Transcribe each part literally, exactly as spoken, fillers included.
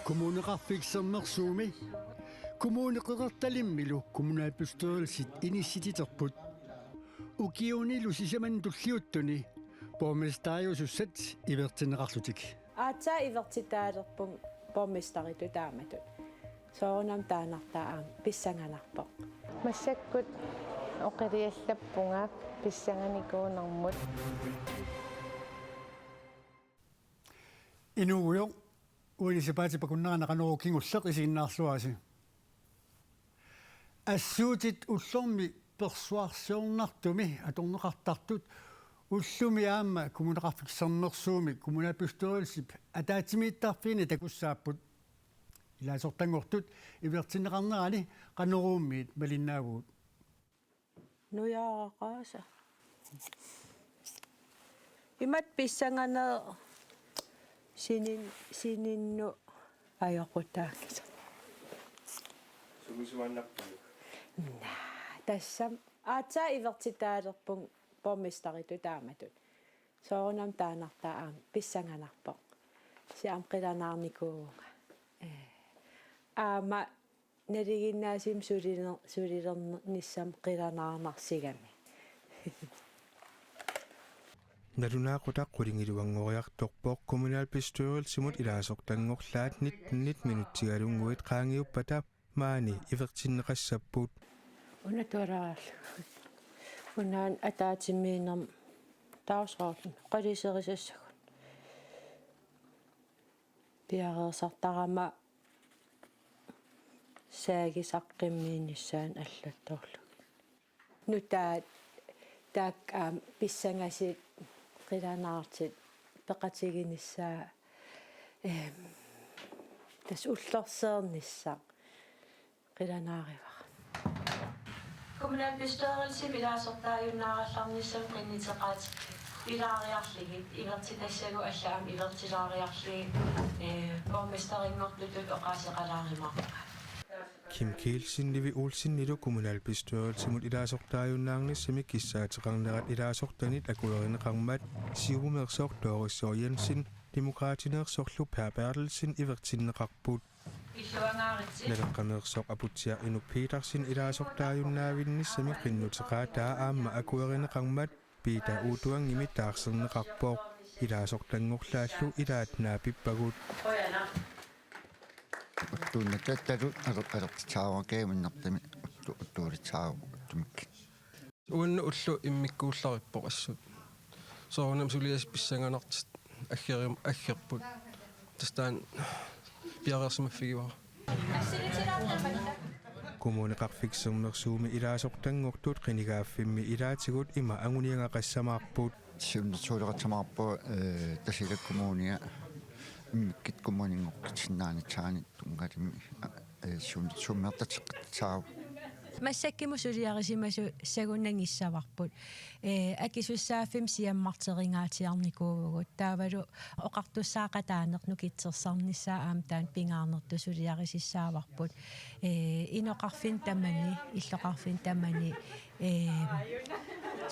Kommuneqarfik Sermersuumi, Kommune Qeqertalimmilu kommunalbestyrelsit inissititerput. Ukiunilu sisamani tulliuttuni borgmesteriusussat ivertinneqarlutik. Aatsaat ivertitaalerpunga borgmesteritut taamatut. Soorunami taannartaa aamma pissanganarpoq. Massakkut oqiliallappunga pissanganikuunermut. Inuugujoq, uani sapaatip akunnerani Qanorooq kingulleq isiginnaarluarisi. Assuutit ullormi persuarsiornartumi atorneqartartut ullumi aamma Kommuneqarfik Sermersuumi kommunalbestyrelsip ataatsimiittarfiini takussaapput. Ilaasortanngortut ivertinneqarnerani Qanoruummiit malinnaavugut. Nujaaraqaasa. Imatut pissanganeq sinin-, sininnut ajoqutaanngitsoq. Sumisuannarpaa? Naa, tassami aatsaat ivertitaalerpunga borgmesteritut taamatut. Soorunami taannartaa aamma pissanganarpoq. Kisianni aamma qilanaarnikuuvunga. Ee. Aamma nalinginnaasumik suliler-, sulilernissamut qilanaarnarsigami. Nalunaaqutaq qulingiluanngoriartorpoq kommunalbestyrelsimut ilaasortanngorlaat nittenit minutsialunnguit qaangiuppata maani ivertinneqassapput. Una tualaarlu. Una ataatsimiinnermi dagsorden qaliserisassagut. Piareersartarama saagisaqqimmiinissaanut allattorlugit. Nutaat taakku aamma pissangasit qilanaartut peqatiginissaat, ehm, tassa ullorsiornissaq qilanaarivara. Kommunalbestyrelsimi ilaasortaajunnaarallarnissamut qinnuteqaateqarlutit pilaariarlugit, ivertitassagut allat aamma ivertilaariarlugit, ee, borgmesterinngortutut oqaaseqalaarumaarpunga. Kim Kielsen Nivi Olsenilu kommunalbestyrelsimut ilaasortaajunnaarnissamik kissaateqarnerat ilaasortanit akuerineqarmat Siumumeersoq Doris Sørensen, Demokraatineersorlu Per Berthelsen ivertinneqarput. Naleqqameersoq Aputsiaq Inuk Petersen ilaasortaajunnaavinnissamik qinnuteqaataa aamma akuerineqarmat Peter Utuangimit taarserneqarpoq. Ilaasortanngorlaallu ilaat naapippagut. Uttuunnatattalu aler-, alertitsaarukkaminnertami uttu-, uttuulitsaaruk uttumik. Uannut ulloq immikkuullarippoq assut. Soorunami suliassat pissanganartut aggerim-, aggerput. Tassa taanna piareersimaffigivara. Kommuneqarfik Sermersuumi ilaasortanngortut qinigaaffimmi ilaatigut ima anguniagaqassamaarput. Siunnersuuleqassamaarpugut, ee, Tasiilaq Kommunia immikkut kommuninngortutsinnaanissaanik tunngatillugu, ee, siun-, siummertateqqitsaarpoq. Massakkut suliarisimasut sagunanngikkaluarput. Ee, akisussaaffimmi siammarteringaatsiarnikuuvugut. Taavalu oqartussaaqataaneq nukittorsarnissaa aamma taanna pingaarnertut suliarisussaavarput. Ee, inoqarfinni tamani, illoqarfinni tamani, ee,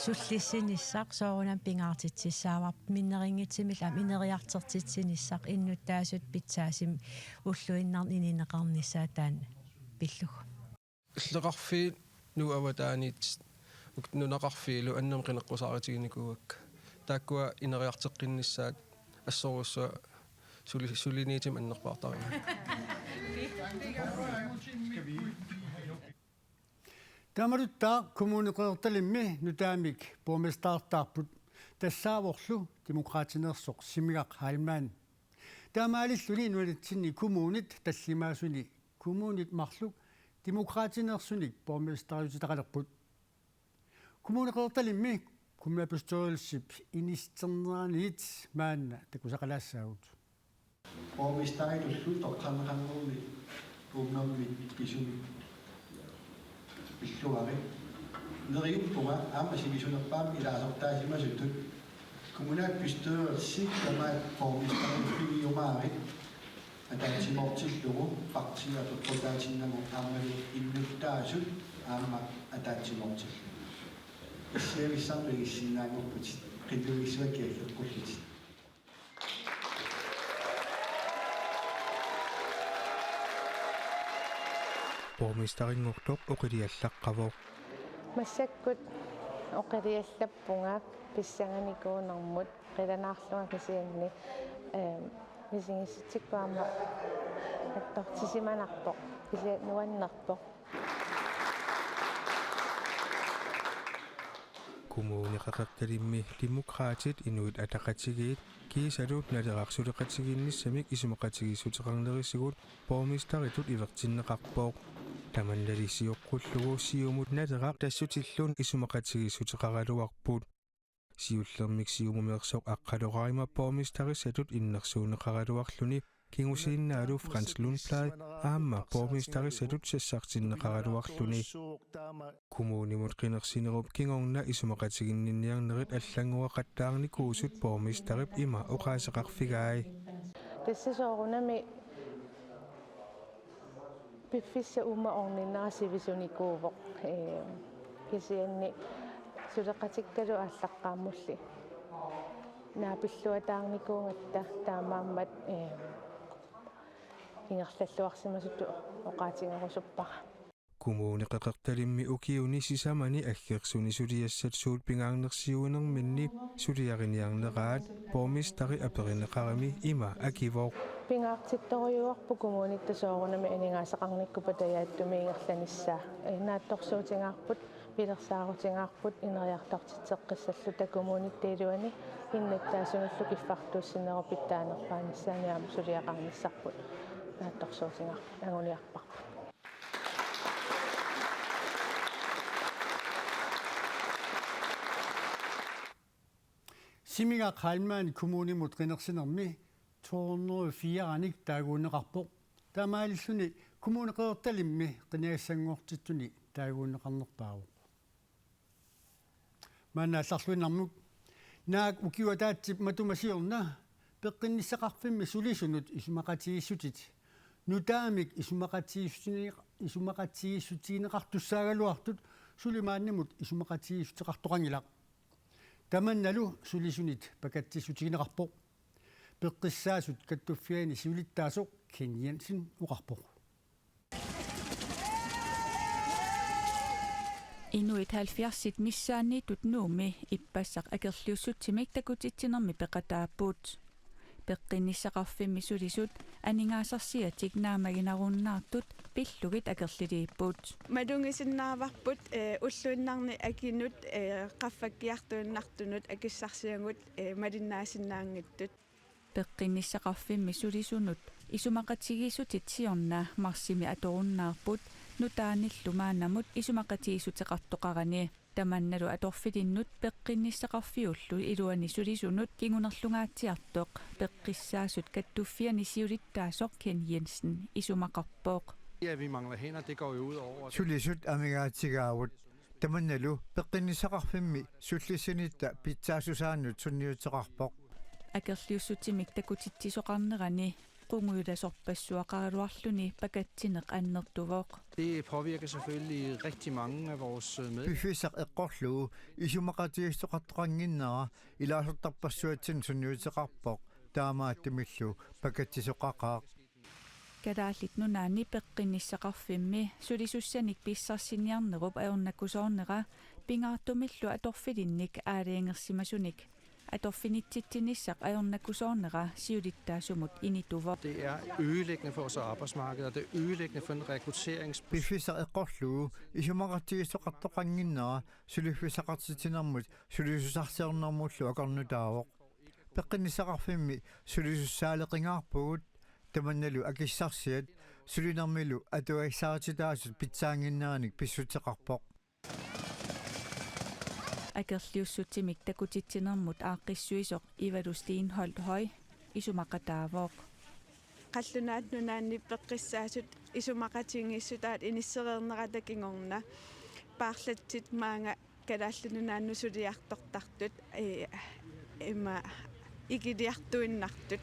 sullissinissaq soorunami pingaartitsissaavarput, minnerunngitsumillu aamma ineriartortitsinissaq innuttaasut pitsaasumik ulluinnarni inineqarnissaa taanna pillugu. Illoqarfiit Nuup avataaniit uku nunaqarfiillu annamut qineqqusaarutiginikuuakka. Taakkua ineriartoqqinnissaat assorujussuaq suli-, suliniutimik annerpaartarigaat. Taamatuttaaq Kommune Qeqertalimmi nutaamik borgmestertaarput tassaavorlu Demokraatineersoq Simigaq Heilmann. Taamaalilluni nunatsinni kommunit tallimaasuni kommunit marluk Demokraatineersunik borgmesteriutitaqalerput. Kommune Qeqertalimmi kommunalbestyrelsip inissiterneraniit maanna takusaqalaassaagut. Borgmesteritullu toqqarneqarnermi uummammit pisumik pilluarit. Neriuppunga aamma sivisunerpaamik ilaasortaasimasutut kommunalbestyrelsi tamaat borgmesteriuffigiumaarit ataatsimoortillugu partiit apeqqutaatinnagu aammalu innuttaasut aamma ataatsimoortillugu. Issiavissarput igissinnaanngorputit, qinnuigissavakkit aggeqqullutit. Borgmesterinngortoq oqiliallaqqavoq. Massakkut oqiliallappunga pissanganikuunermut qilanaarlunga kisianni, ehm, misigissutsikkut aamma attortisimanarpoq, kisianni nuannerpoq. Kommune Qeqertalimmi Demokraatit, Inuit Ataqatigiit kiisalu Naleraq suleqatigiinnissamik isumaqatigiissuteqarnerisigut borgmesteritut ivertinneqarpoq. Tamannali sioqqullugu Siumut Naleraq tassutillun isumaqatigiissuteqaraluarput. Siullermik Siumumeersoq Aqqalu Raima borgmesterissatut innersuunneqaraluarluni kingusiinnaalu Frans Lundblad aamma borgmesterissatut sassartinneqaraluarluni. Kommunimut qinersinerup kingorna isumaqatiginninniarnerit allanngoraqattaarnikuusut borgmesterip ima oqaaseqarfigai. Tassa soorunami piffissaq uuma orninnera sivisunikuuvoq. Ee, kisianni suleqatikkalu aallaqqaammulli naapilluataarnikuugatta taamaammat, ee, ingerlalluarsimasutut oqaatigerusuppara. Kommune Qeqertalimmi ukiuni sisamani aggersuni suliassat suut pingaarnersiuinerminni suliariniarneraat borgmesteri aperineqarami ima akivoq. Pingaartittorujuarput kommunitta soorunami aningaasaqarnikkut patajaatsumik ingerlanissaa. Ee, naatsorsuutigaarput, pilersaarutigaarput ineriartortitseqqissalluta kommunitta iluani innuttaasunullu kiffartuussinerup pitsaanerpaanissaani aamma suliaqarnissarput naatsorsuutigaarput anguniarparput. Simigaq Heilmann kommunimut qinersinermi to hundrede og fire-anik taaguunneqarpoq. Taamaalilluni Kommune Qeqertalimmi qinigassanngortittuni taaguunneqarnerpaavoq. Maanna allarluinnarmut. Naak ukiup ataatsip matuma siorna peqqinnissaqarfimmi sulisunut isumaqatigiissutit nutaamik isumaqatigiissutini-, isumaqatigiissutigineqartussaagaluartut suli maannamut isumaqatigiissuteqartoqanngilaq. Tamannalu sulisunit pakatsissutigineqarpoq. Peqqissaasut kattuffianni siulittaasoq Ken Jensen oqarpoq. Inuit halvfjerdsit missaanniittut Nuummi ippassaq akerliussutsimik takutitsinermi peqataapput. Peqqinnissaqarfimmi sulisut aningaasarsiatik naammaginarunnaartut pillugit akerliliipput. Malugisinnaavarput, eh, ulluinnarni akinut, eh, qaffakkiartuinnartunut akissarsiagut, eh, malinnaasinnaanngitsut. Peqqinnissaqarfimmi sulisunut isumaqatigiissutit siorna marsimi atorunnaarput nutaanillu maannamut isumaqatigiissuteqartoqarani. Tamannalu atorfilinnut peqqinnissaqarfiullu iluani sulisunut kingunerlungaatsiartoq peqqissaasut kattuffianni siulittaasoq Ken Jensen isumaqarpoq. Ja, vi mangler hænder, det går jo ud over. Sulisut amigaatsigaavut. Tamannalu peqqinnissaqarfimmi sullissinitta pitsaassusaannut sunniuteqarpoq. Akerliussutsimik takutitsisoqarnerani qungujulasorpassuaqaraluarluni pakatsineq annertuvoq. Det påvirker selvfølgelig rigtig mange af vores, øh, med. Piffissaq eqqorlugu isumaqatigiissuteqartoqannginnera ilaasortarpassuatsinnut sunniuteqarpoq, taamaattumillu pakatsisoqaqaaq. Kalaallit Nunaanni peqqinnissaqarfimmi sulisussanik pissarsiniarnerup ajornakusoornera pingaartumillu atorfilinnik aalajangersimasunik atorfinitsitsinissaq ajornakusoornera siulittaasumut inituvoq. Det er ødelæggende for vores arbejdsmarked, og det er ødelæggende for en rekrutterings- Piffissaq eqqorlugu isumaqatigiissuteqartoqannginnera suliffissaqartitsinermut sulisussaarsiornermullu akornutaavoq. Peqqinnissaqarfimmi sulisussaaleqingaarpugut, tamannalu akissarsiat sulinermilu atugassarititaasut pitsaannginneranik pissuteqarpoq. Akerliussutsimik takutitsinermut aaqqissuisoq Ivalu Steenholdt Høy isumaqataavoq. Qallunaat Nunaanni peqqissaasut isumaqatigiissutaat inissereernerata kingorna paarlatsit maanga Kalaallit Nunaannut suliartortartut, ee, ima ikiliartuinnartut,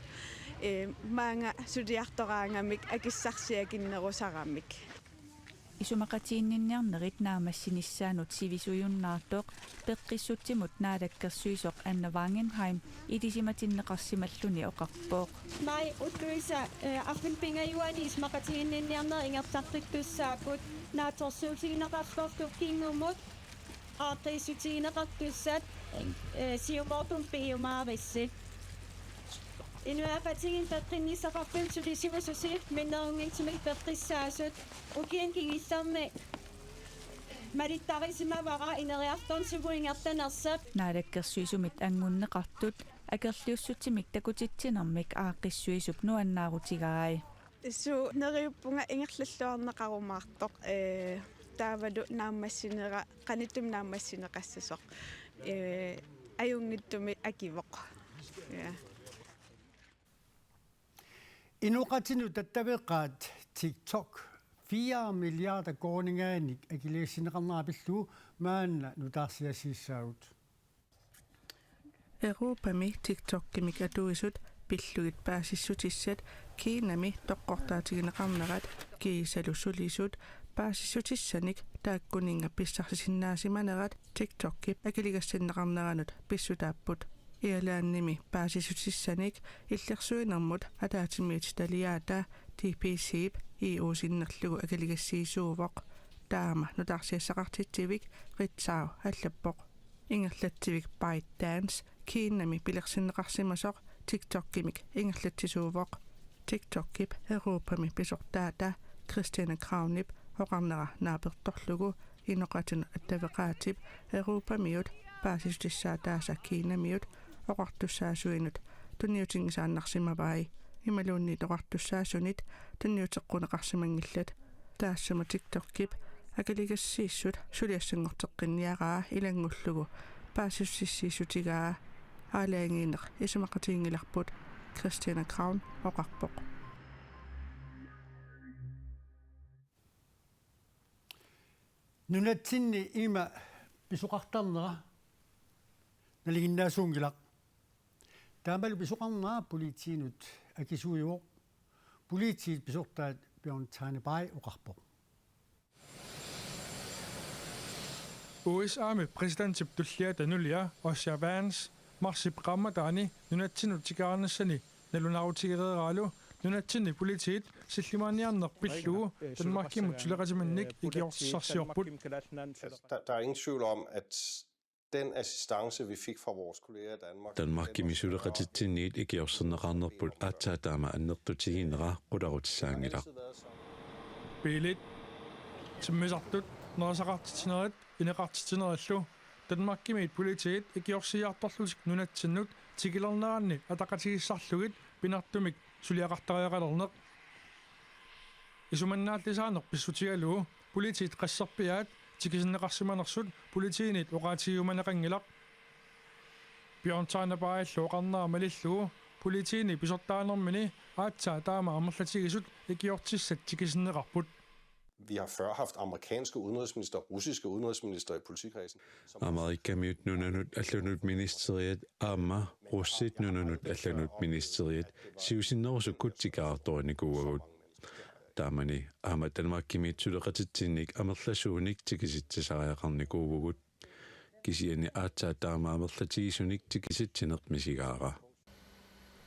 ee, maanga suliartoraangamik akissarsiakinnerusaramik. Isumaqatiginninniarnerit naammassinissaannut sivisujunnaartoq peqqissutsimut naalakkersuisoq Anna Wangenheim ilisimatinneqarsimalluni oqarpoq. Maj ulluisa, eh, arfineq-pingajuanni isumaqatiginninniarnerit ingerlaqqittussaapput, naatsorsuutigineqarlutik kingumut aaqqissutigineqartussat, eh, siumoortumik piumaarissi. Inuiaqatigiinni peqqinnissaqarfiup sulisiususi minnerunngitsumik peqqissaasut ukiuni kingullerni malittarisimavara ineriartorneq suli ingerlanersoq. Naalakkersuisumit anngunneqartut akerliussutsimik takutitsinermik aaqqissuisup nuannaarutigai. Suu, neriuppunga ingerlalluarneqarumaartoq, ee, taavalu naammassinera, qanittumi naammassineqassasoq, ee, ajunngitsumik akivoq. Ja. Inoqatinut attaveqaat TikTok fire milliarder koruuninngaanniit akiligassinneqarnera pillugu maanna nutaarsiassiissaagut. Europami TikTokimik atuisut pillugit paasissutissat Kinami toqqortaatigineqarnerat kiisalu sulisut paasissutissanik taakkuninnga pissarsisinnaasimanerat TikTokip akiligassinneqarneranut pissutaapput. Irlandimi paasissutissanik illersuinermut ataatsimiititaliaata D P C-p E U sinnerlugu akiligassiisuuvoq. Taama nutaarsiassaqartitsivik Ritzau allappoq. Ingerlatsivik ByteDance Kinami pilersinneqarsimasoq TikTokimik ingerlatsisuuvoq. TikTokip Europami pisortaata Christina Kraunip oqarnera naapertorlugu inoqatinut attaveqaatip Europamiut paasissutissaataasa Kinamiut oqartussaasuinut tunniutinngisaannarsimavai, imaluunniit oqartussaasunit tunniuteqquneqarsimanngillat. Taassuma TikTokip akiligassiissut suliassanngorteqqinniaraa ilanngullugu paasissutissiissutigaa aalajangiineq isumaqatiginngilarput, Christina Kraun oqarpoq. Nunatsinni ima pisoqartarnera nalinginnaasuunngilaq. Taamalu pisoqarnera politiinut akisuivoq. Politiit pisortaat Bjørn Tegne Bay oqarpoq. U S A-mi præsidentip tulliata nulia Oscar Vance marsip qaammataani nunatsinnut tikeraarnissani nalunaarutigereeraalu nunatsinni politiit sillimaaniarneq pillugu Danmarkimut suleqatiminnik ikiortissarsiorput. Der, der er ingen tvivl om, at den assistance, vi fik fra vores kolleger i Danmark, Danmarkimi suleqatitsinniit ikiorserneqarnerput aatsaat taama annertutiginera qularutissaanngilaq. Biilit, timmisartut, nerisaqartitsinerit, ineqartitsinerillu Danmarkimiit politiit ikiorsiiartorlutik nunatsinnut tikilerneranni ataqatigiissarlugit pinartumik suliaqartariaqalerneq. Isumannaallisaaneq pissutigalugu politiit qasserpiaat tikisinneqarsimanersut politiinit oqaatigiumaneqanngilaq. Bjørn Tegne Bayillu oqarnera malillugu politiini pisortaanermini aatsaat taama amerlatigisut ikiortissat tikisinneqarput. Vi har før haft amerikanske udenrigsminister, russiske udenrigsminister i politikredsen, som Amerikamiut nunanut allanut ministeriat aamma russit nunanut allanut ministeriat siusinnerusukkut tikeraartorinikuuagut. Taamani aamma Danmarkimiit suleqatitsinnik amerlasuunik tikisitsisariaqarnikuuvugut. Kisianni aatsaat taama amerlatigisunik tikisitsineq misigaara.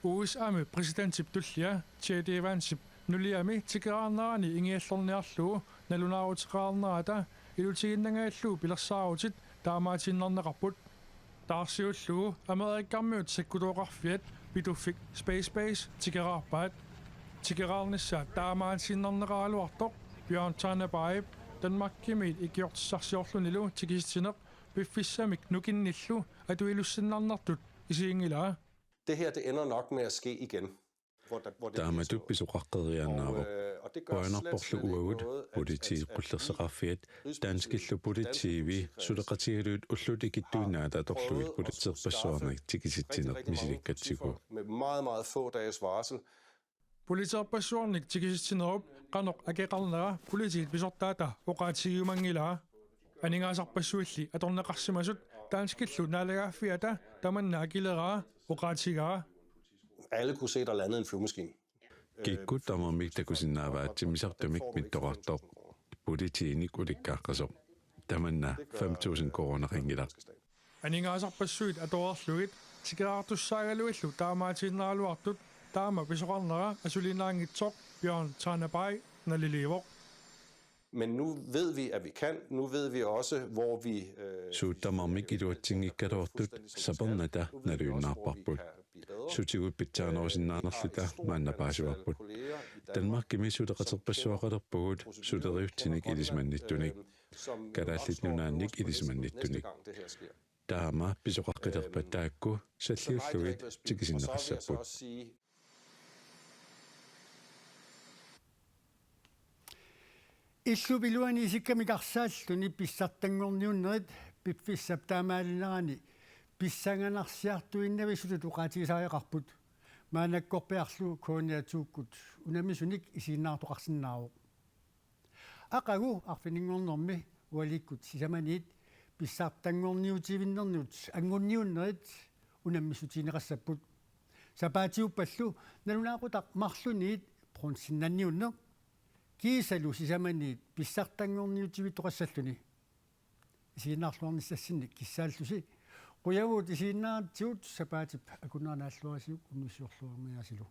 U S A-mi præsidentip tullia J D Vancep nuliami tikeraarnerani ingiallorniarlugu nalunaaruteqarnerata ilutigiinnangajallugu pilersaarutit taamaatiinnarneqarput. Taarsiullugu Amerikkarmiut sakkutooqarfiat Pituffik Space Base tikeraarpaat. Tikeraarnissaa taamaatiinnarneqaraluartoq Bjørn Tegne Bayip Danmarkimiit ikiortissarsiorlunilu tikisitsineq piffissamik nukinnillu atuilussinnarnertut isiginngilaa. Det her, det ender nok med at ske igen. Taamatut pisoqaqqeriaannaavoq. Qujanarporlu uagut politiit qullersaqarfiat danskillu politiivi suleqatigalugit ullut ikittuinnaat atorlugit politerpassuarnik tikisitsineq misilikkatsigu. Med meget, meget få dages varsel. Politerpassuarnik tikisitsinerup qanoq akeqarnera politiit pisortaata oqaatigiumanngilaa. Aningaasarpassuilli atorneqarsimasut danskillu naalagaaffiata tamanna akileraa oqaatigaa. Alle kunne se, der landede en flyvemaskine. Kikkut tamarmik takusinnaavaat timmisartumik mittoqartoq. politiinik ulikkaaqqisoq. Tamanna fem tusind koruuneqanngilaq. Aningaasarpassuit atuarlugit tikeraartussaagaluillu taamaatiinnaraluartut taama pisoqarnera asuliinaanngitsoq Bjørn Tanabaj naliliivoq. Men nu ved vi, at vi kan. Nu ved vi også, hvor vi... Øh, Suut tamarmik iluatsinngikkaluartut sapernata nalujunnaarparput. Sutigut pitsaanerusinnaanerluta maanna paasivarput. Danmarkimi suleqaterpassuaqalerpugut suleriutsinik ilisimanittunik. Kalaallit Nunaannik ilisimanittunik. Taama pisoqaqqilerpat taakku salliullugit tikisinneqassapput. Illup iluani isikkamik arsaalluni pissartanngorniunnerit piffissap taamaalinerani pissanganarsiartuinnavissutut oqaatigisariaqarput. Maannakkorpiarlu K N R to-kkut unammisunik isiginnaartoqarsinnaavoq. Aqagu arfininngornermi ualikkut sisamaniit pissartanngorniutivinnernut angunniunnerit unammissutigineqassapput. Sapaatiuppallu nalunaaqutaq marluniit bronzennanniunneq kiisalu sisamaniit pissartanngorniutivittoqassalluni. Isiginnaarluarnissassinnik kissaallusi. Qujavugut isiginnaaratsigut, sapaatip akunnerani naalluarisiuk unnussiorluarniarsilu.